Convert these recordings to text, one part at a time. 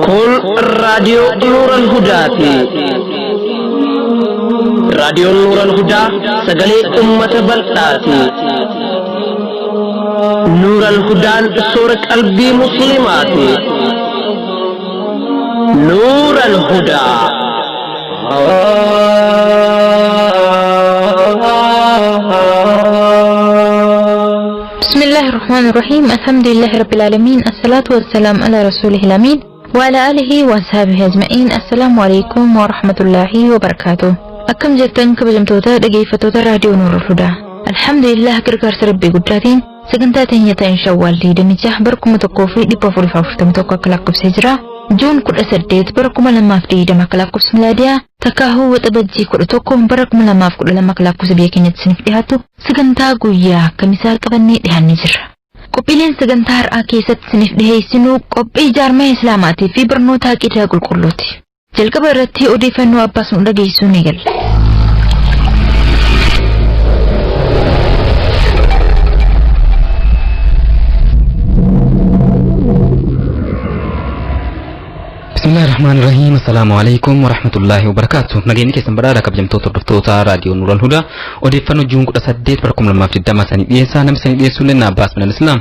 Kun raadiyoo Nuuran Hudaati. Raadiyoon Nuuran Hudaa sagalee uummata bal'aati. Nuuran Hudaan soora qalbii Musliimaati. Nuuran Hudaa. بسم الله الرحمن الرحيم، الحمد لله رب العالمين، الصلاة والسلام على رسوله الأمين وعلى آله وأصحابه أجمعين. السلام عليكم ورحمة الله وبركاته. Akkam jirtan kabajamtoota dhageeffattoota raadiyoo Nuurul Hudaa? Alhamdulillah, gargaarsa Rabbii guddaatiin sagantaa teenya ta'in Shawwaal 26 bara 1441 akka lakkoofsee jira. Juun 18 bara 2020 akka lakkoofsa milaadiyaa, takkaahuu Waxabajjii 11 bara 2012 akka lakkoofsa biyya keenyatti isiniif dhiyaatu sagantaa guyyaa kamisaa qabannee dhiyaannee jirra. Qophiileen sagantaa har'aa keessatti isiniif dhiheessinu qophii jaarmaya Islaamaatii fi barnoota aqidaa qulqulluuti. Jalqaba irratti odeeffannoo Abbaas nu dhageessisuu ni galla. Bismillahir Rahmanir Rahim. Assalamu alaikum warahmatullahi wabarakatuh. Nageenyi keessan badhaadha, kabajamtoota hordoftoota raadiyoo Nuural Hudaa. Odeeffannoo Juun 18 bara 2020 sanii dhiyeessaa, namni sanii dhiyeessuu illee Abbaas Minal Islaam.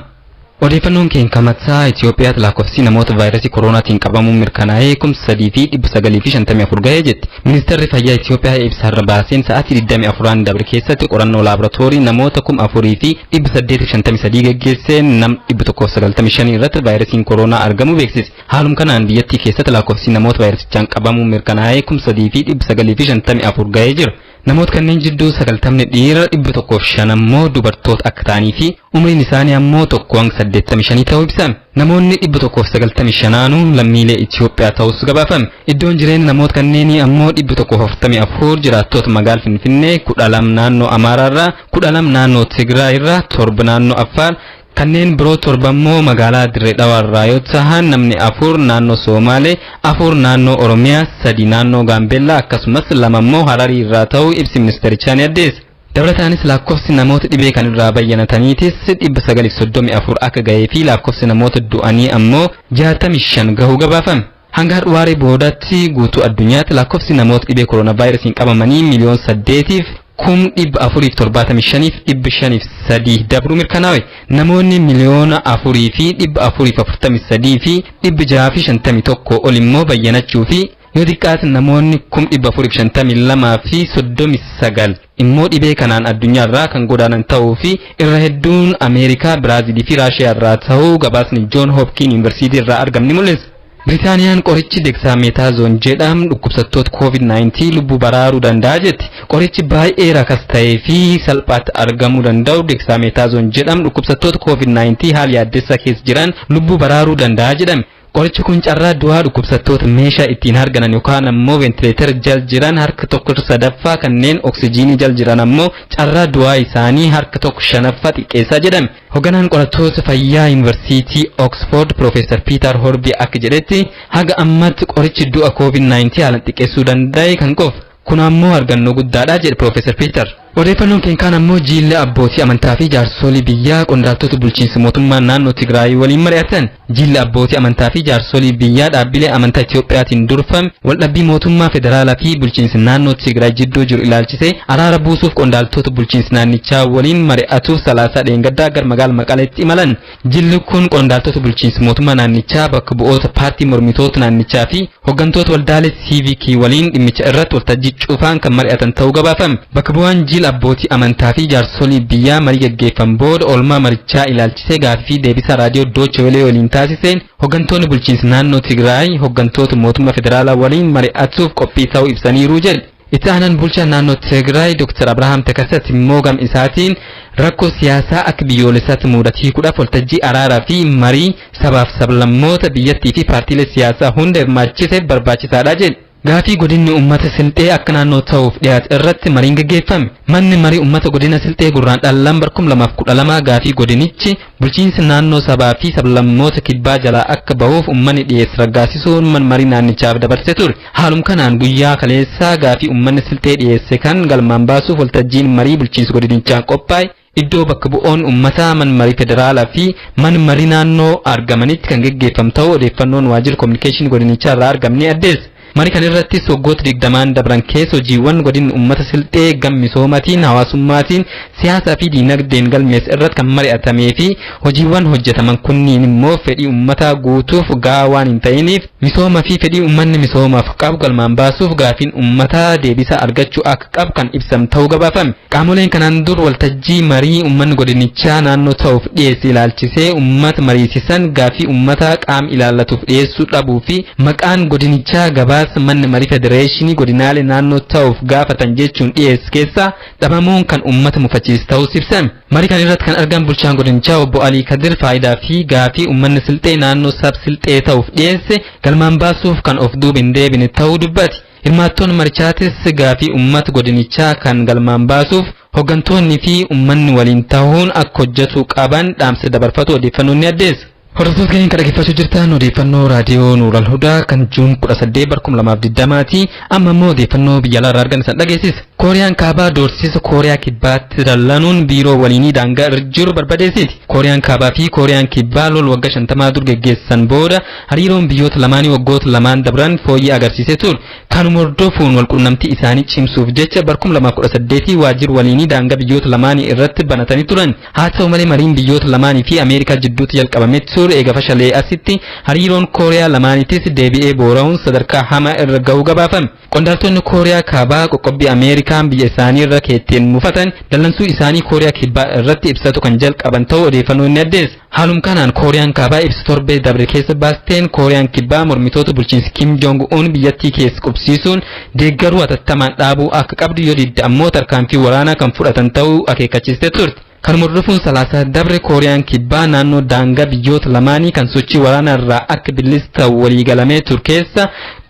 Odeeffannoon keenya kamataa Itoophiyaatti lakkoofsi namoota vaayirasii kooroonaatiin qabamuun mirkanaa'ee 3954 gahee jetti. Ministeerri Fayyaa Itoophiyaa ibsa irra baaseen sa'aatii 24 dabre keessatti qorannoo laaboraatoorii namoota 4853 geggeessee nam 195 irratti vaayirasiin kooroonaa argamuu beeksise. Haalum kanaan biyyattii keessatti lakkoofsi namoota vaayirasichaan qabamuun mirkanaa'ee 3954 gahee jira. Namoota kanneen jidduu 90 dhiira, 105 ammoo dubartoota akka ta'anii fi umriin isaanii ammoo 1 hanga 85 ta'uu ibsame. Namoonni 195 lammiilee Itoophiyaa ta'us gabaafame. Iddoon jireenya namoota kanneenii ammoo 144 jiraattota magaalaa Finfinnee, 12 naannoo Amaaraarraa, 12 naannoo Tigraayirraa, 7 naannoo Affaar, kanneen biroo 7 immoo magaalaa Dirree Dhawaarraa yoo ta'an, namni 4 naannoo Somaalee, 4 naannoo Oromiyaa, 3 naannoo Gaambeellaa, akkasumas 2 immoo Hararii irraa ta'uu ibsi ministeerichaa ni addeessa. Dabalataanis lakkoofsi namoota dhibee kan irraa bayyanataniitis 934 akka gahee fi lakkoofsi namoota du'anii ammoo 65 gahuu gabaafame. Hanga har'uwaaree boodatti guutuu addunyaatti lakkoofsi namoota dhibee kooronaavaayirasiin qabamanii 8,475,503 dabruu mirkanaawe. Namoonni 4,443,651 ol immoo bayyanachuu fi yoo xiqqaate namoonni 452,039 immoo dhibee kanaan addunyaarraa kan godaanan ta'uu fi irra hedduun Ameerikaa, Biraazilii fi Raashiyaa irraa ta'uu gabaasni Joon Hopkin Yuunivarsiitii irraa argamni mul'isa. Biriitaaniyaan qorichi Dexamethasone jedhamu dhukkubsattoota COVID-19 lubbuu baraaruu danda'a jetti. Qorichi baay'ee rakas ta'ee fi salphaatti argamuu danda'u Dexamethasone jedhamu dhukkubsattoota COVID-19 haala yaaddessaa keessa jiran lubbuu baraaruu danda'a jedhame. Qorichi kun carraa du'aa dhukkubsattoota meeshaa ittiin harganan yookaan ammoo ventileetara jal jiran harka 1/3, kanneen oksijiinii jal jiran ammoo carraa du'aa isaanii harka 1/5 xiqqeessaa jedhame. Hoogganaan qorattoota fayyaa Yuunivarsiitii Oxford Profeesar Peter Horby akka jedhetti, haga ammatti qorichi du'a COVID-19 haalaan xiqqeessuu danda'e kan qofa. Kun ammoo argannoo guddaadha jedhe Profeesar Peter. Odeeffannoon keenya kaan ammoo jiilli abbootii amantaa fi jaarsolii biyyaa qondaaltota bulchiinsa mootummaa naannoo Tigraay waliin mari'atan. Jiilli abbootii amantaa fi jaarsolii biyyaa dhaabbilee amantaa Itiyoophiyaatiin durfame waldhabbii mootummaa federaalaa fi bulchiinsa naannoo Tigraay jidduu jiru ilaalchisee araara buusuuf qondaaltota bulchiinsa naannichaa waliin mari'atuuf Salaasaa dheengaddaa gara magaalaa Maqaleetti imalan. Jilli kun qondaaltota bulchiinsa mootummaa naannichaa, bakka bu'oota paartii mormitoota naannichaa fi hooggantoota waldaalee siivikii waliin dhimmicha irratti waltajjii cufaan kan mari'atan ta'uu gabaafame. Bakka bu'aan jiila abbootii amantaa fi jaarsolii biyyaa marii gaggeeffan booda oolmaa marichaa ilaalchisee gaaffii deebisaa raadiyoo Dooche Welee waliin taasiseen, hooggantoonni bulchiinsa naannoo Tigraay hooggantoota mootummaa federaalaa waliin mari'atuuf qophii ta'uu ibsaniiru jedhe. Itti aanaan bulchaa naannoo Tigraay Dr. Abrahaam Takasat immoo gam isaatiin rakkoo siyaasaa akka biyyoolessaatti mudate hiikuudhaaf waltajjii araaraa fi marii sabaaf sablammoota biyyattii fi paartiilee siyaasaa hunda hirmaachise barbaachisaadha jedhe. Gaafii godinni uummata Silxee akka naannoo ta'uuf dhiyaate irratti mariin gaggeeffame. Manni marii uummata godina Silxee Gurraandhala 2012 gaafii godinichi bulchiinsi naannoo sabaa fi sablammoota kibbaa jalaa akka bahuuf uummanni dhiyeesse raggaasisuun man marii naannichaaf dabarsee ture. Haalum kanaan guyyaa kaleessaa gaafii uummanni Silxee dhiyeesse kan galmaan baasuuf waltajjiin marii bulchiinsa godinichaan qophaa'e Iddoo bakka bu'oon uummataa man marii federaalaa fi man marii naannoo argamanitti kan geggeeffamu ta'uu odeeffannoon waajjira kominikeeshinii godinichaa irraa argamne addeessa. Marii kan irrattis waggoota 20n dabran keessa hojiiwwan godinni uummata Silxee gam misoomaatiin, hawaasummaatiin, siyaasaa fi diinagdeen galmeesse irratti kan mari'atamee fi hojiiwwan hojjetaman kunniin immoo fedhii uummataa guutuuf gahaa waan hin ta'iniif misooma fi fedhii uummanni misoomaaf qabu galmaan baasuuf gaafiin uummataa deebisaa argachuu akka qabu kan ibsam ta'uu gabaafame. Qaamoleen kanaan dur waltajjii marii uummanni godinichaa naannoo ta'uuf dhiyeesse ilaalchisee uummata mariisisan gaafii uummataa qaama ilaallatuuf dhiyeessuu dhabuu fi maqaan godinichaa gabaasa manni marii federeeshinii godinaalee naannoo ta'uuf gaafatan jechuun dhiyeesse keessaa dhabamuun kan uummata mufachiise ta'uus ibsame. Marii kan irratti kan argaman bulchaan godinichaa obbo Alii Kadir faayidaa fi gaafii uummanni Silxee naannoo sab Silxee ta'uuf dhiyeesse galmaan baasuuf kan of duuba hin deebine ta'uu dubbate. Hirmaattoonni marichaatis gaafii uummata godinichaa kan galmaan baasuuf hooggantoonni fi uummanni waliin ta'uun akka hojjetu qaban dhaamsa dabarfatu odeeffannoon ni addeessa. Hordoftoota keenya kan dhaggeeffachuu jirtan odeeffannoo raadiyoo Nuural Hudaa kan Juun 18 bara 2020ti. Amma immoo odeeffannoo biyya alaarraa argan isaan dhageessisa. Kooriyaan Kaabaa doorsisa Kooriyaa Kibbaatti dallanuun biiroo waliinii daangaa irra jiru barbadeessiti. Kooriyaan Kaabaa fi Kooriyaan Kibbaa lol waggaa 50 dur geggeessan booda hariiroon biyyoota lamaanii waggoota lamaan dabran fooyyee agarsiisee ture. Kanuma hordofuun walqunnamtii isaanii cimsuuf jecha bara 2018 waajjira waliinii daangaa biyyoota lamaanii irratti banatanii turan. Haa ta'u malee mariin biyyoota lamaanii fi Ameerikaa jidduutti jalqabamee ture eega fashalee asitti hariiroon Kooriyaa lamaaniitis deebi'ee boora'uun sadarkaa hamaa irra gahuu gabaafame. Qondaaltonni Kooriyaa Kaabaa qoqqobbii Ameerikaan biyya isaanii irra keetteen mufatan dallansuu isaanii Kooriyaa Kibbaa irratti ibsatu kan jalqaban ta'uu odeeffannoon ni addeessa. Haalum kanaan Kooriyaan Kaabaa ibsa torbee dabre keessa baasteen Kooriyaan Kibbaa mormitoota bulchiinsi Kim Jong Un biyyattii keessa qubsiisuun deeggaruu hatattamaan dhaabuu akka qabdu yoo didde ammoo tarkaanfii waraanaa kan fudhatan ta'uu akeekkachiistee turte. Kan hordofuun Salaasaa dabre Kooriyaan Kibbaa naannoo daangaa biyyoota lamaanii kan sochii waraanaa irraa akka bilisa ta'u waliigalamee ture keessa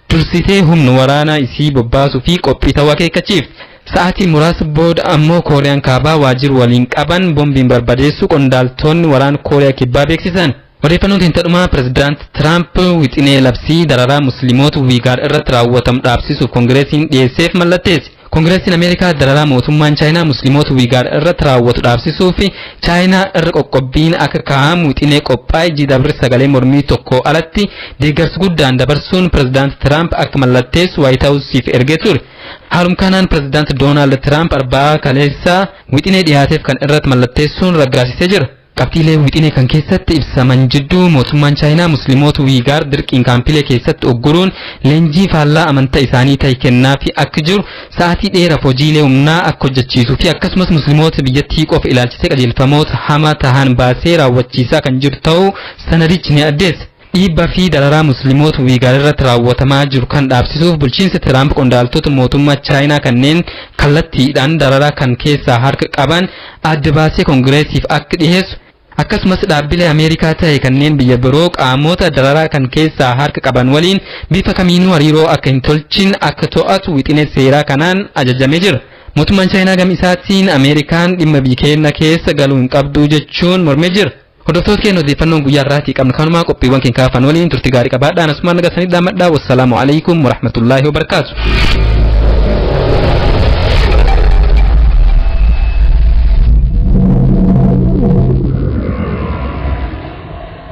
dursitee humna waraanaa isii bobbaasuu fi qophii ta'uu akeekkachiifte. Sa'aatii muraasa booda ammoo Kooriyaan Kaabaa waajjira waliin qaban boombiin barbadeessuu qondaaltonni waraana Kooriyaa Kibbaa beeksisan. Odeeffannoon keenya dhumaa pirezidaant Tiraamp wixinee labsii dararaa musliimoota Wiigaar irratti raawwatamu dhaabsisuuf koongireesiin dhiyeesseef mallatteesse. Koongireesiin Ameerikaa dararaa mootummaan Chaayinaa musliimoota Wiigaar irratti raawwatu dhaabsisuu fi Chaayinaa irra qoqqobbiin akka kaa'amu wixinee qophaa'e ji'a sagalee mormii tokko alatti deeggarsa guddaan dabarsuun pirezidaant Tiraamp akka mallatteessu Waayit Haawusiif ergee ture. Haalum kanaan pirezidaant Doonaald Tiraamp Arba'aa kaleessaa wixinee dhiyaateef kan irratti mallatteessuun raggaasisee jira. Qabxiilee wixinee kan keessatti ibsaman jidduu mootummaan Chaayinaa musliimoota Wiigaar dirqiin kaampilee keessatti ogguruun leenjii faallaa amantaa isaanii ta'e kennaafi akka jiru sa'aatii dheeraaf hojiilee humnaa akka hojjechiisuu fi akkasumas musliimoota biyyattii qofa ilaalchisee qajeelfamoota hamaa tahan baasee raawwachiisaa kan jiru ta'uu sanadichi ni addeessa. Dhiibbaa fi dararaa musliimoota Wiigaar irratti raawwatamaa jiru kan dhaabsisuuf bulchiinsi Tiraamp qondaaltota mootummaa Chaayinaa kanneen kallattiidhaan dararaa kan keessaa harka qaban adda baasee koongireesiif akka dhiyeessu akkasumas dhaabbilee Ameerikaa ta'e kanneen biyya biroo qaamota dararaa kan keessaa harka qaban waliin bifa kamiinuu hariiroo akka hin tolchin akka to'atu wixinee seeraa kanaan ajajamee jira. Mootummaan Chaayinaa gama isaatiin Ameerikaan dhimma biyya keenya keessa galuu hin qabdu jechuun mormee jira. Hordoftoota keenya odeeffannoon guyyaa har'aatii qabnu kanumaa qophiiwwan keenya kaafan waliin turtii gaarii qabaadhaan asumaan nagasanii dhaammadhaa. Wassalaamu alaikum warahmatullaahi wabarakaatu.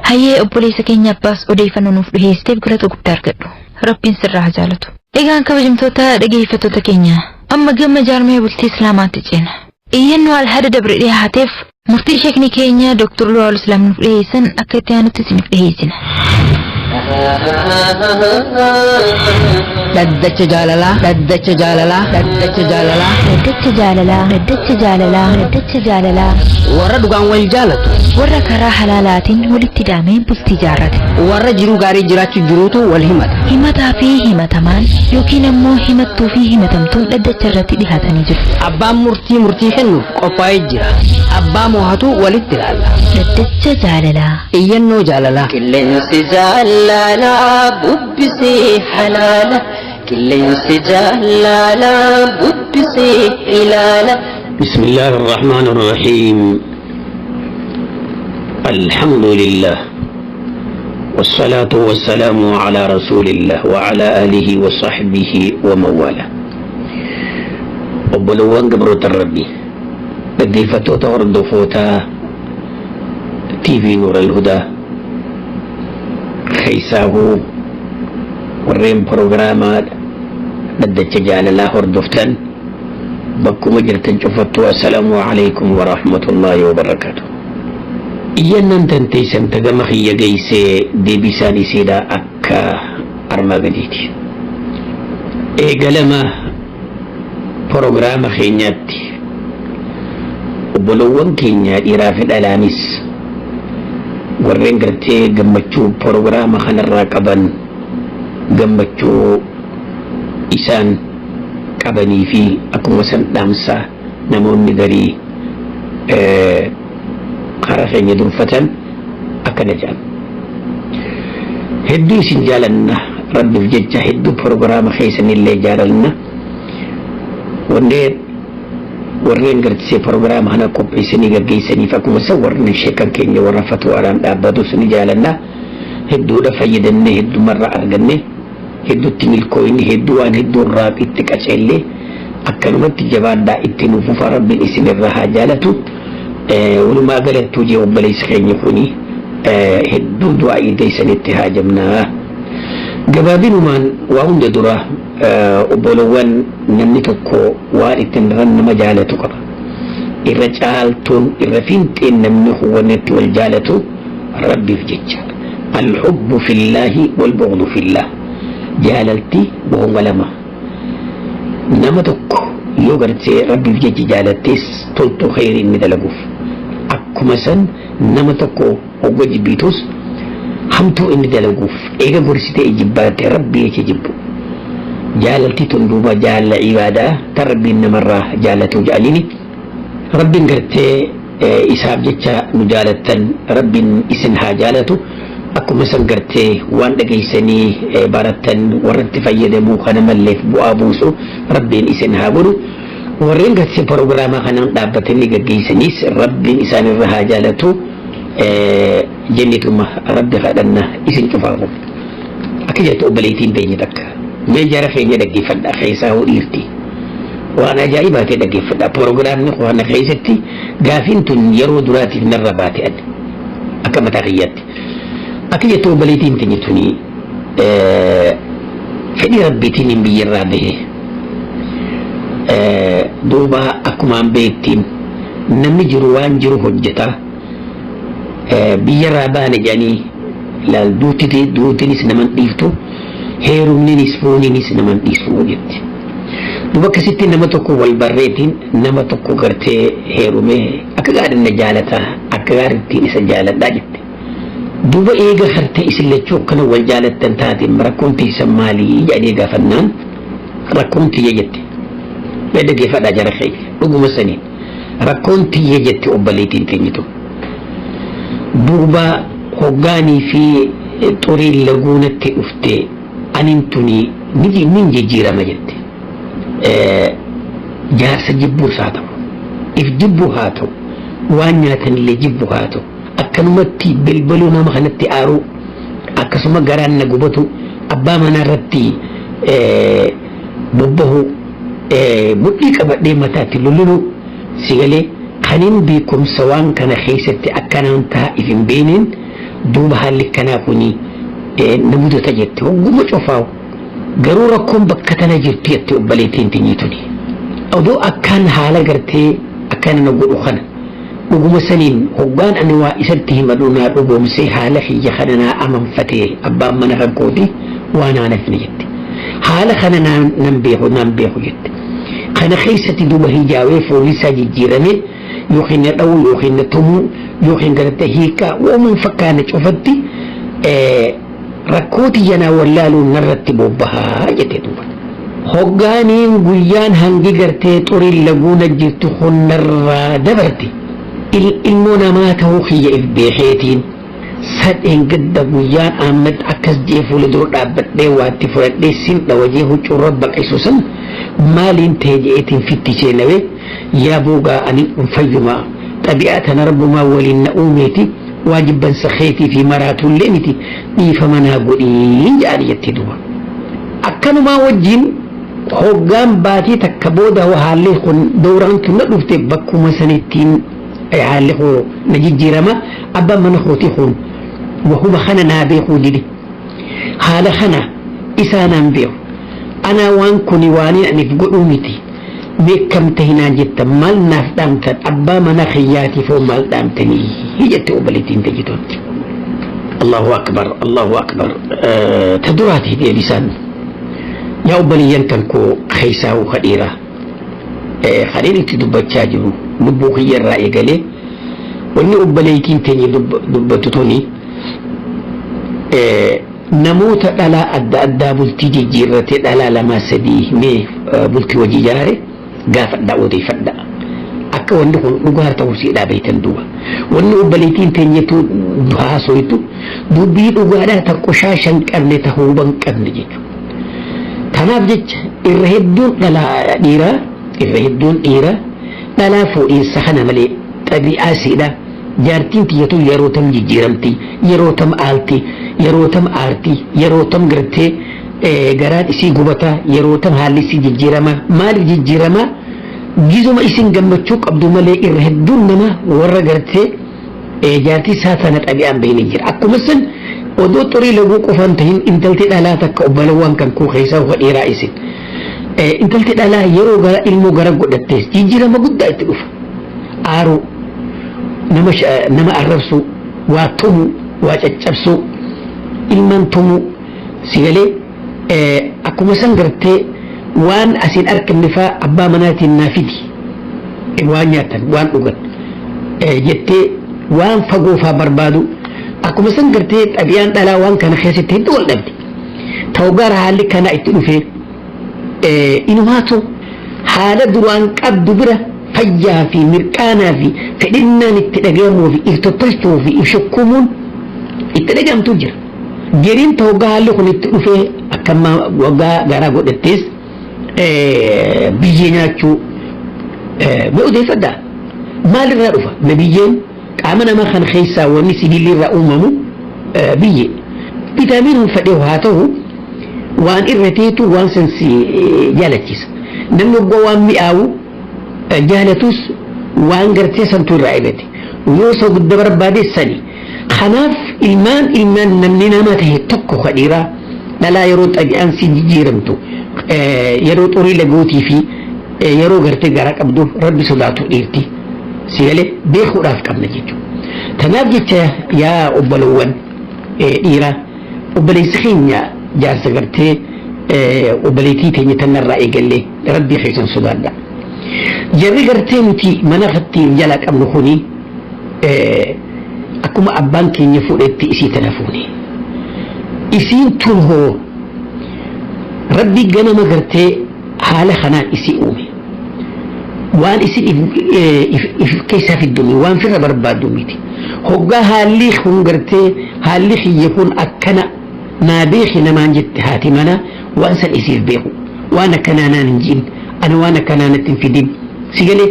Hayyee obboleessa keenya Abbaas odeeffannoo nuuf dhiheessiteef galata guddaa argadhu. Rabbiin sirraa haa jaalatu. Egaan kabajamtoota dhageeffattoota keenya amma gama jaarmee bultii Islaamaatti ceena. Iyyannoo alhada dabre dhiyaateef murtii sheekni keenya Dr. Luwaal Islaam nuuf dhiheessan akka itti aanutti isiniif dhiheessina. Dhaddacha jaalalaa, dhaddacha jaalalaa, dhaddacha jaalalaa. Dhaddacha jaalalaa, dhaddacha jaalalaa, dhaddacha jaalalaa. Warra dhugaan wal jaalatu. Warra karaa halaalaatiin walitti daamee bultii jaarrate. Warra jiruu gaarii jiraachuu jiruutu wal himata. Himataa fi himatamaan yookiin ammoo himattuu fi himatamtuun dhaddacha irratti dhihaatanii jiru. Abbaan murtii murtii kennuuf qophaa'ee jira. Abbaa moohatu walitti ilaalla. Dhaddacha jaalalaa. Iyyannoo jaalalaa. Qilleensi jaalalaa bubbisee halaala. Qilleensi jaalalaa bubbisee ilaala. بسم الله الرحمن الرحيم الحمد لله والصلاة والسلام على رسول الله وعلى آله وصحبه ومن والاه. Obboloowwan gabroota Rabbi Dhaggeeffattoota hordofootaa TV Nuur al-Hudaa keessaahuu warreen proograamaa dhaddacha jaalalaa hordoftan bakkuma jirtan cufattuu, assalaamu alaikum warahmatullaahi wabarakaatu. Iyyannaan tanteessan tagama kiyya geessee deebisaan isiidha akka armaa gadiiti. Eegalama proogiraama keenyaatti obbolowwan keenya dhiiraa fi dhalaanis warreen gartee gammachuu proogiraama kanarraa qaban, gammachuu isaan qabanii fi akkuma san dhaamsa namoonni garii karaa keenya durfatan akkana jedhan. Hedduu isin jaalanna, rabbiif jecha hedduu proogiraama keessanillee jaalanna. Wanneen warreen gartisee proogiraama kana qopheessanii gaggeessaniif akkuma san warreen sheekan keenya warra fatwaadhaan dhaabbatu ni jaalanna. Hedduudha fayyadamne, heddumarraa arganne, hedduutti milkooyne, hedduu waan hedduu irraa itti qaceellee, akkanumatti jabaadhaa itti nuuf fufa, rabbiin isinirraa haa jaalatu. Walumaa galattuu jee obboleessi keenya kuni hedduu du'aa teessanitti haa jabnaa. Gabaabinumaan waa hunda dura, obbolowwan, namni tokko waan ittiin irra nama jaalatu qaba. Irra caaltuun, irra fiinxeen namni hubannetti wal jaalatu rabbiif jecha. الحب في الله والبغض في الله. Jaalalti wahuma lama. Nama tokko yoo gartee rabbiif jecha jaalattees toltuu khayrii inni dalaguuf. Akkuma san nama tokko hogga jibbiitus hamtuu inni dalaguuf, eega gorsitee jibbaate rabbii jecha jibbu. Jaalalti tun duuba jaalala ibaadaa tan rabbiin namarraa jaalatu jedhaniini. Rabbiin gartee isaaf jecha nu jaalattan rabbiin isin haa jaalatu. Akkuma san gartee waan dhageessanii barattan warratti fayyadamuu kana malleef bu'aa buusu rabbiin isin haa godhu. Warreen gartee proogiraama kanaan dhaabbatanii gaggeessaniis rabbiin isaanirra haa jaalatu jennituma rabbi kadhanna isin cufaafu. Akka jettu obboleettiin teenya takka. Mee jara keenya dhaggeeffadha, keessaa hoo dhiirti. Waan ajaa'ibaa ta'e dhaggeeffadha. Proogiraamni kana keessatti gaafiin tun yeroo duraatiif narra baate ani akka mataa kiyyaatti. Akka jettu obboleettiin teenya tuni, fedhii rabbiitiin hin biyyarraa bahe. Duuba akkumaan beektiin namni jiru waan jiru hojjeta. Biyyarraa baane jedhanii laal, duutinis naman dhiiftu, heerumninis fooniinis naman dhiistu jetti. Duuba akkasitti nama tokko wal barreetiin nama tokko gartee heerumee, akka gaariin na jaalataa, akka gaariittiin isa jaaladhaa jette. Duuba eega gartee isin lachuu akkana wal jaalattan taateen rakkoon teessan maalii jedhanii gaafannaan, rakkoon tiyya jette. Mee dhaggeeffadhaa jara keenya, dhuguma saniin rakkoon tiyya jette obboleettiin teenyitu. Duuba hoggaanii fi xuriin laguunatti dhufte anin tuni nin jijjiirama jette. Jaarsa jibbuus haa ta'u, if jibbu haa ta'u, waan nyaatanillee jibbu haa ta'u, akkanumatti bilbiluu nama kanatti aaruu, akkasuma garaan na gubatu, abbaa manaa irratti bobbahu, mudhii qabadhee mataatti lululu sigalee kanin beekumsa waan kana keessatti akkanaan ta'a if hin beeniin, duuba haalli kanaa kuni na mudata jette hogguma cufaawu. Garuu rakkoon bakka tana jirti jette obboleettiin tinyiituni. Odoo akkaan haala gartee akkana na godhu kana dhuguma saniin hoggaan ani waa isatti himadhu naa dhugoomsee, haala kiyya kana naa amanfatee, abbaan mana kan kooti waa naa nafne jette. Haala kana nan beeku naan beeku jette. Kana keessatti duuba hijaawee foolisaa jijjiirame, yookiin na dha'uu yookiin na tumuu yookiin gartee hiikaa uumuun fakkaana cufatti rakkoo tiyyanaa wallaaluun narratti bobbahaa jette duuba. Hoggaaniin guyyaan hangi gartee xuriin laguuna jirtu hunnarraa dabarte, ilmoo namaa ta'uu kiyya if beekeetiin sadheen gadda guyyaan Ahmed akkas jee fuula dura dhaabbadhee waatti fudhadhee sin dhawajee huccuurra baqisu san maaliin ta'e je'eetiin fittisee nawee, yaa boogaa, ani fayyuma xabi'aa tana rabbumaa waliin na uumeeti, waajibbansa keetii fi maraatullee miti, dhiifama naa godhii jedhani jette duuba. Akkanumaa wajjin Hoggaan baatii takka booda haalli kun dawraan tun na dhufte bakkuma sanittiin haalli kun na jijjiirama. Abbaan mana kootii kun wahuma kana naa beekuu dide, haala kana isaa naan beeku. Anaa waan kuni waan aniif godhuu miti. Beekamte hinaan jetta, maal naaf dhaamtan? Abbaa mana kiyyaatiif hoo maal dhaamtanii jette obboleettiin tajjitoon. Allahu akbar, Allahu akbar. Ta duraati deebisaan, yaa obboleeyyan kan koo keessaa kadhiiraa kadhiin itti dubbachaa jiru lubbuu kiyya irraa eegalee, wanni obboleettiin teenya dubbattu tuni namoota dhalaa adda addaa bultii jijjiirratee dhalaa lama sadii mee bultii wajii ijaare gaafadhaa, odeeffadhaa. Akka wanni kun dhugaa ta'uu siidhaa beektan duuba. Wanni obboleettiin teenyetu haasoitu dubbii dhugaadhaa ta qoshaasha hin qabne, ta huuba hin qabne jechuudha. Kanaaf jecha irra hedduun dhalaa dhiiraa, irra hedduun dhiiraa dhalaa fuudhiinsa kana malee xabi'aa siidhaa jaartiin tiyyatu yeroo tam jijjiiramti, yeroo tam aalti, yeroo tam aarti, yeroo tam gartee garaan isii gubataa, yeroo tam haalli isii jijjiirama. Maaliif jijjiirama? Gizuma isin gammachuu qabdu malee irra hedduun nama warra gartee jaartii isaa tana xabi'aan bahine jira. Akkuma san odoo xurii laguu qofaan tahin, intalti dhalaa takka, obbolawwan kan koo keessaa ufa dhiiraa isin, intalti dhalaa yeroo gara ilmoo gara godhattees jijjiirama guddaa itti dhufa. Aaruu, nama nama arrabsuu, waa tumuu, waa caccabsuu, ilmaan tumuu sigalee. Akkuma san gartee waan asiin arganne faa abbaa manaatiin naa fidi, waan nyaatan waan dhugan jettee waan fagoo faa barbaadu. Akkuma san gartee xabi'aan dhalaa waan kana keessatti hedduu wal dhabde. Ta'u gara haalli kana itti dhufee inumaatu haala duraan qabdu bira fayyaa fi mirqaanaa fi fedhinnaan itti dhagahamuu fi if tottolchuu fi if shukkumuun itti dhagahamtu jira. Geriin ta'u haalli kun itti dhufee akkama waggaa garaa godhattees biyyee nyaachuu mee odeeffadhaa. Maalirraa dhufa? Na biyyeen qaama namaa kan keessaa wanni sibiilli irraa uumamu biyyee. Vitaamiin fedhe haa ta'u, waan irra teetu waan san si jaalachiisa. Namni waggaa waan mi'aawu jaalatus waan gartee santu irraa irrate. Yoo isa guddaa barbaade sani. Kanaaf ilmaan namni nama ta'e tokko ka dhiiraa dhalaa yeroo xabi'aan si jijjiiramtu, yeroo xurii lagootii fi yeroo gartee garaa qabdu rabbi sodaatu dhiirti. Si galee beekuudhaaf qabna jechuudha. Kanaaf jecha yaa obbolowwan dhiiraa, obboleessi keenya jaarsa gartee obboleettii teenya tanarraa eegallee rabbii keessan sodaadha. Jarri gartee nuti mana irratti jala qabnu kuni akkuma abbaan keenya fuudhetti isii tana fuune. Isiin tun hoo rabbi ganama gartee haala kanaan isii uume. Waan isin if keessaa fiddumi, waan firra barbaaddu miti. Hoggaa haalli kun gartee haalli kiyya kun akkana naa beeki namaan jette, haati mana waan san isiif beeku. Waan akkanaa naan hin jiin, ana waan akkanaa natti hin fidin. Si galee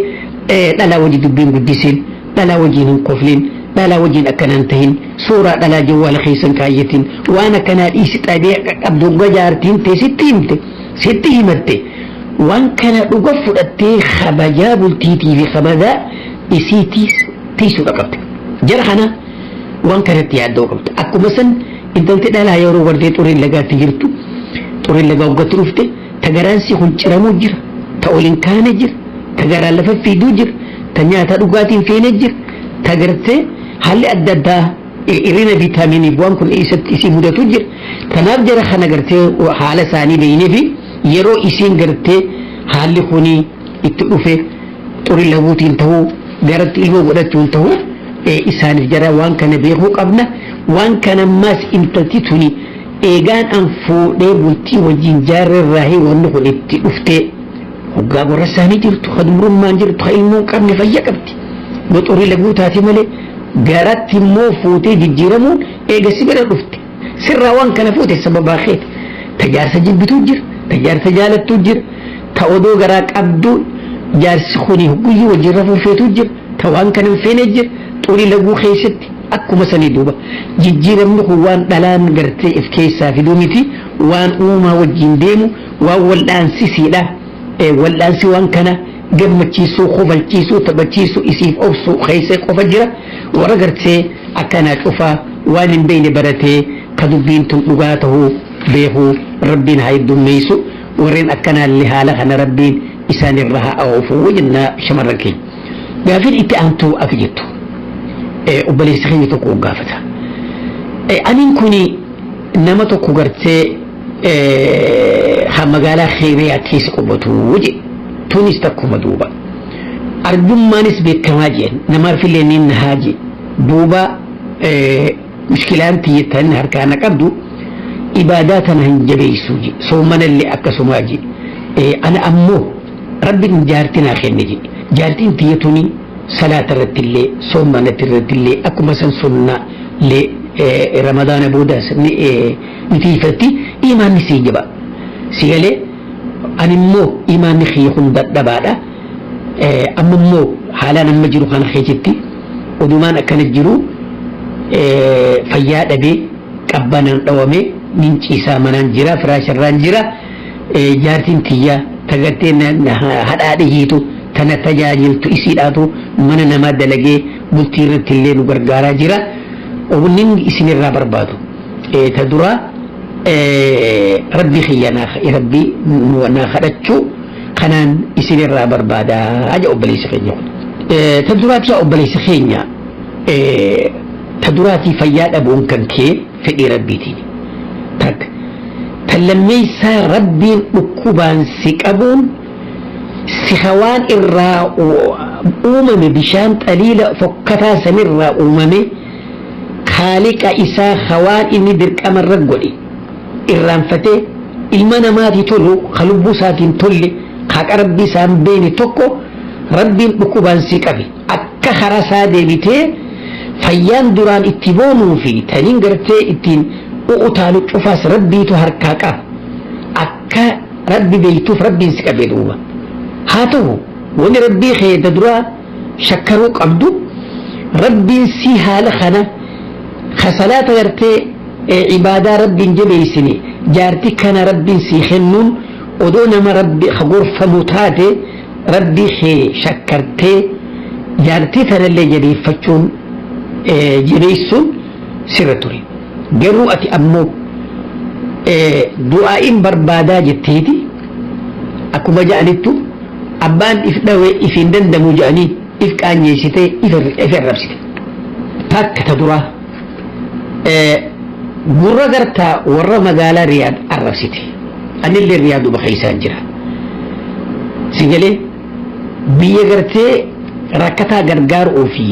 dhalaa wajji dubbiin guddisiin, dhalaa wajjiin hin koflin, dhalaa wajjiin akkanaan tahin, suuraa dhalaa jawwaala keessan kaayyatin, waan akkanaa dhiisi. Xabi'a qabdu hoggaa jaartiin tee sitti himte, sitti himatte, waan kana dhuga fudhattee kabajaa bultiitii fi kabajaa isiitii tiisuudha qabde. Jara kana waan kanatti yaaddoo qabda. Akkuma san intalti dhalaa yeroo gartee xuriin lagaatti jirtu, xuriin lagaa hoggatti dhufte, ta garaan si kun ciramuu jira, ta ol hin kaane jira, ta garaan lafa fiiduu jira, ta nyaata dhugaatiin feene jira, ta gartee haalli adda addaa hir'ina viitaaminiif waan kun isatti isii mudatu jira. Kanaaf jara kana gartee haala isaanii beeynee fi yeroo isiin gartee haalli kuni itti dhufe, xurii laguutiin ta'uu, garatti ilmoo godhachuun ta'uu, isaaniif jara waan kana beekuu qabna. Waan kana ammaas intalti tuni eegaan an fuudhee bultii wajjin jaarreerraa wanni kun itti dhuftee, hoggaa warra isaanii jirtu, ka dubrummaan jirtu, ka ilmoo hin qabne fayya qabdi. Yoo xurii laguu taate malee garatti immoo fuutee jijjiiramuun eega si bira dhufte. Sirraa waan kana fuute sababaa keeti. Ta jaarsa jibbituu jira, ta jaarsa jaalattuu jira, ta odoo garaa qabdu jaarsi kuni guyyuu wajjin rafuu feetuu jira, ta waan kana hin feene jira, xurii laguu keessatti akkuma sanii duuba. Jijjiiramni kun waan dhalaan gartee if keessaa fiduu miti. Waan uumaa wajjin deemu, waan wal'aansisiidha. Wal'aansi waan kana gammachiisuu, kofalchiisuu, taphachiisuu, isiif obsuu keessa qofa jira. Warra gartee akkanaa cufaa waan hin beekne baratee ka dubbiin tun dhugaa tahuu beekuu Rabbiin haa heddummeessu. Warreen akkanaallee haala kana Rabbiin isaan irra haa oofuu jennaa shamarran keenya. Gaafiin itti aantuu akka jettu, obboleessi keenya tokko gaafata. Aniin kuni nama tokko gartee ha magaalaa Keeniyaa keessa qubatu jedhe. Tunis takkuma duuba. Arjummaanis beekamaa jeen, namaafillee ni nahaa jee. Duuba mushkilaan tiyyattan harkaa na qabdu, ibaadaa tana hin jabeessu je, soomanallee akkasumaa je. Ana ammoo Rabbiin jaartii naa kenne je. Jaartiin tiyya tuni salaata irrattillee, soomanatti irrattillee, akkuma san sunnaa illee Ramadaana boodas ni tiifatti, imaanni sii jaba. Si galee, ani immoo imaanni kiyya kun dadhabaadha. Amma immoo haalaan amma jiru kana keessatti odumaan akkana jiru fayyaa dhabee, qabbanaan dhawamee, nin ciisaa, manaan jira, firaasharraan jira. Jaartiin tiyyaa tagartee hadhaa dhihiitu tana tajaajiltu isiidhaatu mana namaa dalagee bultii irratti illee nu gargaaraa jira. Wanni isinirraa barbaadu ta duraa Rabbi kiyya Rabbi naa kadhachuu kanaan isinirraa barbaadaa jedha obboleessi keenya kun. Ta duraatii, yaa obboleessi keenya, ta duraatii fayyaa dhabuun kan kee fedhii Rabbiitiin. Takka. Ta lammeessaa, Rabbiin dhukkubaan si qabuun si hawaan irraa uumame, bishaan xaliila fokkataa sanirraa uumame, Haaliqa isaa hawaan inni dirqamarra godhe irraanfatee, ilma namaatii tolu ka lubbuu isaatiin tolle, haqa Rabbii isaan beene tokko Rabbiin dhukkubaan si qabe, akka karaa isaa deebitee fayyaan duraan itti boonuu fi taniin gartee ittiin u'utaalu cufaas Rabbiitu harkaa qaba. Akka Rabbi beeytuuf Rabbiin si qabe duuba. Haa ta'u, wani Rabbii keessa duraa shakkaruu qabdu, Rabbiin si haala kana kasalaata gartee ibaadaa Rabbiin jabeessine, jaarti kana Rabbiin si kennuun, odoo nama Rabbi gorfamu taate, Rabbii kee shakkartee jaartii tanallee jabeeffachuun, jabeessuun sirra ture. Garuu ati ammoo du'aa'iin barbaadaa jetteeti, akkuma ja'anittu abbaan if dhawe if hin dandamu jedhanii, if qaanyeessitee if arrabsite. Takka ta duraa gurra gartaa warra magaalaa Riyaad arrabsite. Anillee Riyaaduma keessaan jira. Si galee, biyya gartee rakkataa gargaaruu fi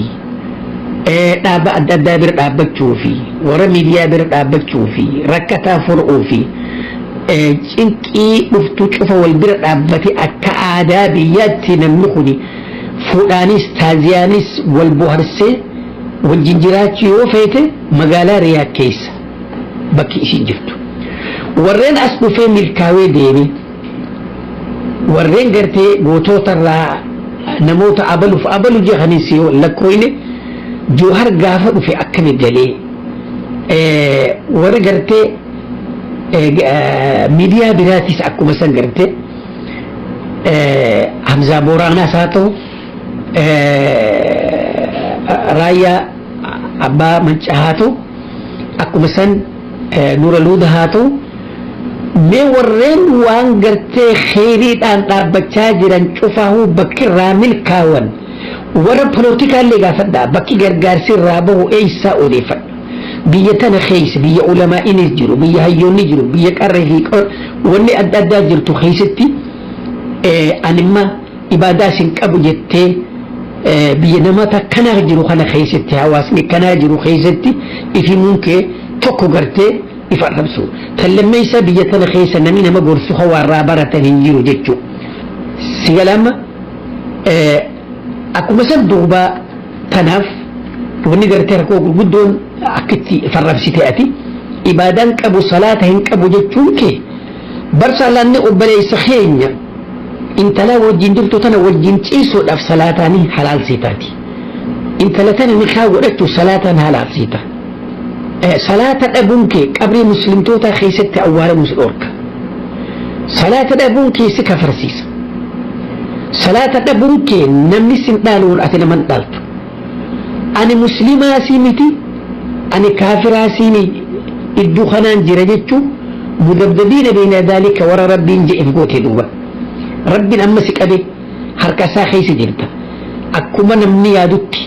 dhaaba adda addaa bira dhaabbachuu fi warra miidiyaa bira dhaabbachuu fi rakkataa furuu fi cinqii dhuftu cufa wal bira dhaabbate, akka aadaa biyyaatti namni kuni fuudhaanis taaziyaanis wal boharsee wajjin jiraachuu yoo feete, magaalaa Riyaad keessa bakki isin jirtu. Warreen as dhufee milkaawee deeme, warreen gartee gootota irraa namoota abaluuf abalu jedhanii si lakkooyne, Joohar gaafa dhufe akkami galee, warri gartee miidiyaa biraatis akkuma san gartee Hamzaa Booraanaas haa ta'u, Raayyaa Abbaa Mancaa haa ta'u, akkuma san Nura Luuda haa ta'u, mee warreen waan gartee kheyriidhaan dhaabbachaa jiran cufaahuu bakki irraa milkaawan, warra polotikaallee gaafadhaa, bakki gargaarsi irraa bahu eessaa odeeffadha. Biyya tana keessa, biyya ulamaa'inis jiru, biyya hayyoonni jiru, biyya qarree fi wanni adda addaa jirtu keessatti, animma ibaadaa isin qabu jettee, biyya namoota akkanaa jiru kana keessatti, hawaasni akkanaa jiru keessatti ifimuun kee tokko gartee ifa arrabsu. Kan lammeessaa, biyya tana keessa namni nama gorsu hawaarraa baratan hin jiru jechuudha. Si galama akkuma san duuba tanaaf wanni gartee rakkoo gurguddoon akkitti farrabsite, ati ibaadaan qabu, salaata hin qabu jechuun kee bar salaanni, obboleessa keenya, intala wajjin jirtu tana wajjin ciisuudhaaf salaataanii halaalsii taati. Intala tana nikaa godhachuu salaataan halaalsii ta'a. Salaata dhabuun kee qabrii muslimtootaa keessatti awwaalamuu si dhorka. Salaata dhabuun kee si kafarsiisa. Salaata dhabuun kee namni sin dhaaluun ati naman dhaaltu. Ani muslimaa sii miti, ani kaafiraa sii iddoo kanaan jira jechuun mudabdabiina beena daalika warra rabbiin je'eef goote duuba. Rabbiin amma si qabe harka isaa keessa jirta. Akkuma namni yaadutti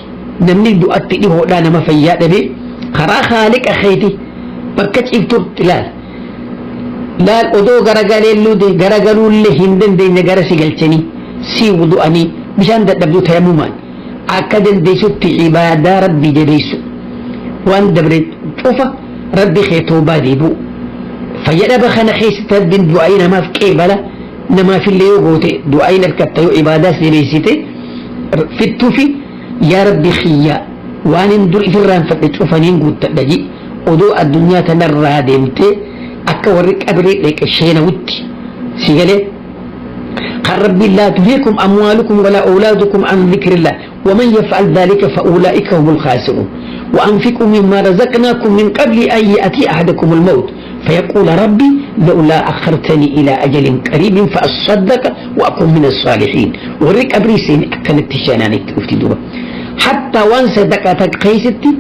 namni du'atti dhihoodhaa nama fayyaa dhabe karaa haaliqa keeti bakka ciiftutti ilaal. Laal odoo garagaleellee garagaluullee hin dandeenye gara si galchanii si wudu'anii bishaan dadhabduu tayamumaan akka dandeessutti ibaadaa rabbii jabeessu waan dabre cufa rabbi kee toobaa deebi'u. Fayyadhaba kana keessatti rabbiin du'aa'ii namaaf qeebala namaafillee yoo goote du'aa'iin harkatta yoo ibaadaas jabeessite fittuu fi yaa rabbi kiyyaa waan hin dur ifirraanfadhe cufaniin guuttadha ji odoo addunyaa tanarraa deemtee akka warri qabrii dheqe sheenawutti si galee kan rabbiin laa tulhiikum amwaalukum walaa awlaadukum an dhikrillah ومن يفعل ذلك فأولئك هم الخاسرون. وأنفقوا مما رزقناكم من قبل أن يأتي أحدكم الموت فيقول ربي لولا أخرتني إلى أجل قريب فأصدق وأكون من الصالحين. وريك أبريسين أكلت تشانانك افتدوها حتى وان صدقاتك قيستي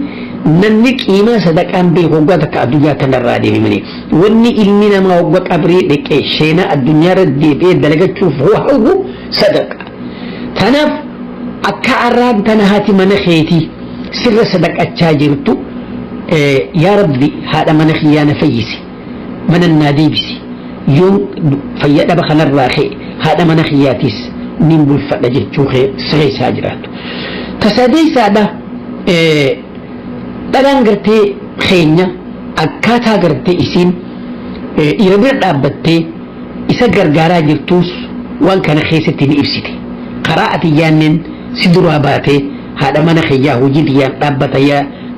namni qiimaa sadaqaan beeku waggaa takka addunyaa kanarraa deeme malee wanni ilmi namaa waggaa qabrii dhaqee sheenaa addunyaarra deebi'ee dalagachuuf hawwu sadaqa. Tanaaf akka arraan tana haati mana keetii sirra sadaqachaa jirtu, yaa rabbi haadha mana kiyyaa na fayyisi, mana naa deebisi, yoon fayya dhaba kanarraa ka'e haadha mana kiyyaatiis nin bulfadha jechuu keessaa jiraatu. Tasadeessaadha dhalaan gartee keenya akkaataa gartee isiin dhiira bira dhaabbattee isa gargaaraa jirtus waan kana keessatti ni ibsite. Karaa ati yaanneen si duraa baatee haadha mana kiyyaa hojii tiyyaan dhaabbata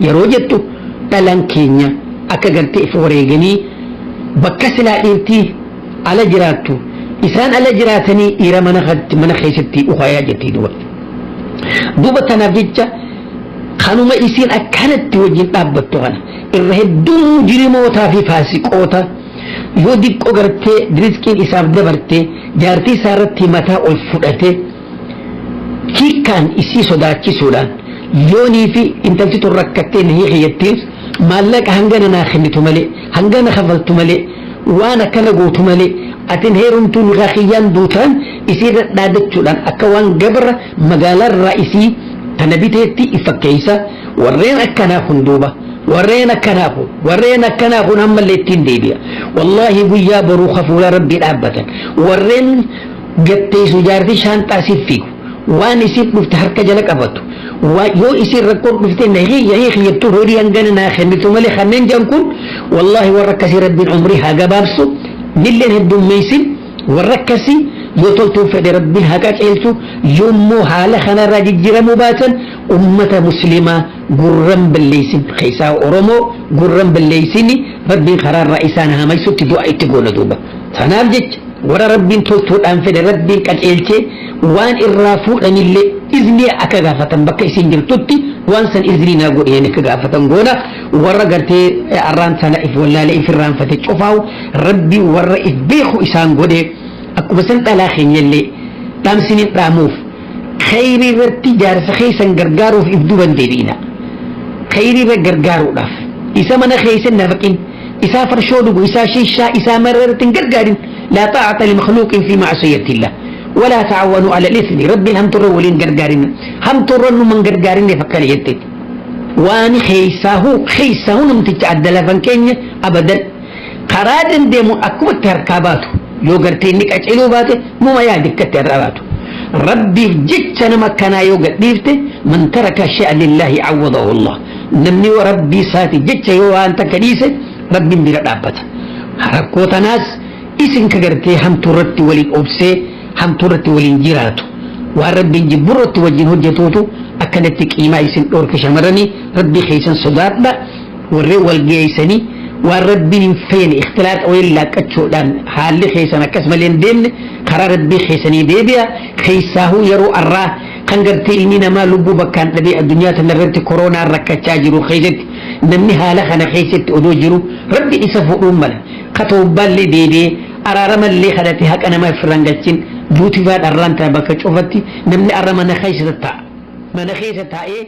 yeroo jettu dhalaan keenya akka gartee if wareeganii bakka silaa dhiirtii ala jiraattu isaan ala jiraatanii dhiira mana keessatti dhukayaa jetti duuba. Duuba tanaaf jecha kanuma isiin akkanatti wajjin dhaabbattu kana irra hedduu mujrimootaa fi faasiqoota yoo diqqoo gartee rizqiin isaaf dabartee jaartii isaa irratti mataa ol fudhate hiikkaan isii sodaachisuudhaan yoonii fi intalti tun rakkattee na hiikiyyattiis maallaqa hangana naa kennitu malee hangana kafaltu malee waan akkana gootu malee atin heerumtuu nikaa kiyyaan duutaan isiirra dhaadachuudhaan akka waan gabra magaalaarraa isii tana biteetti ifakkeessa. Warreen akkanaa kun duuba warreen akkanaa kun warreen akkanaa kun ammallee ittiin deebi'a. Wallaahi guyyaa boruu hafuura rabbii dhaabbatan warreen gatteessu jaartii shaanxaa siif fiigu waan isiin dhufte harka jala qabatu yoo isiin rakkoon dhufte na hiikiyyattu horii hangana naa kennitu malee kanneen jedhan kun wallaahi warra akkasii rabbiin umrii haa gabaabsu nilleen heddummeessin. Warra akkasii yoo toltuun fedhe rabbiin haa qaceelchu, yommuu haala kanarraa jijjiiramuu baatan ummata muslimaa gurran balleessin keessaa Oromoo gurran balleessini rabbiin karaarraa isaan hamaysutti du'a itti goona duuba. Tanaaf jecha warra rabbiin toltuudhaan fedhe rabbiin qaceelchee waan irraa fuudhanillee iznii akka gaafatan bakka isin jirtutti waan san iznii naa godheen akka gaafatan goona. Warra gartee arraan sana if wallaalee if irraanfate cufaawu rabbi warra if beeku isaan godhe. Akkuma san dhalaa keenyallee dhaamsiniin dhaamuuf khayrii irratti jaarsa keessan gargaaruuf if duban deebi'ina. Khayrii irra gargaaruudhaaf isa mana keessan nafaqin isaa farshoo dhugu isaa shishaa isaa mara irratti hin gargaarin. Laa xaa'ata limakhluuqin fi ma'asiyatillah ولا تعاونوا على الإثم ربي هم ترى ولين غرغارين هم ترى من غرغارين فكر يتي وان خيساه خيساه نمتج عدل فنكين أبدا قراد ديمو أكو تركاباتو يو غرتي نك أجلو باته مو ما يادك كتراباتو ربي جتش أنا مكانا يو قديفته من ترك شيئا لله عوضه الله نمني وربي ساتي جتش يو أنت كنيسة ربي بلا دابته حركوت ناس إسن كغرتي هم ترتي ولين أوبسي هم ترتي ولين جيراتو وربي جبرت وجه هجتوتو أكنت قيمة إسن دورك شمرني ربي خيسن صدار وري والجيسني وربي فين اختلاط ولا كتشودان حال خيسن كسملين دين قرار ربي خيسني ديبيا خيساه يرو الرا كان قرتي إلمي ما لبو بكان لدي الدنيا تنرت كورونا ركا تاجرو خيست Namni haala kana keessatti odoo jiru Rabbi isa fuudhuun mala. Ka toobbaallee deebi'ee araaramallee kadhate haqa nama ifirraan galchin duutifaa dharraan ta'a bakka cufatti namni arra mana keessa taa'a. Mana keessa taa'ee.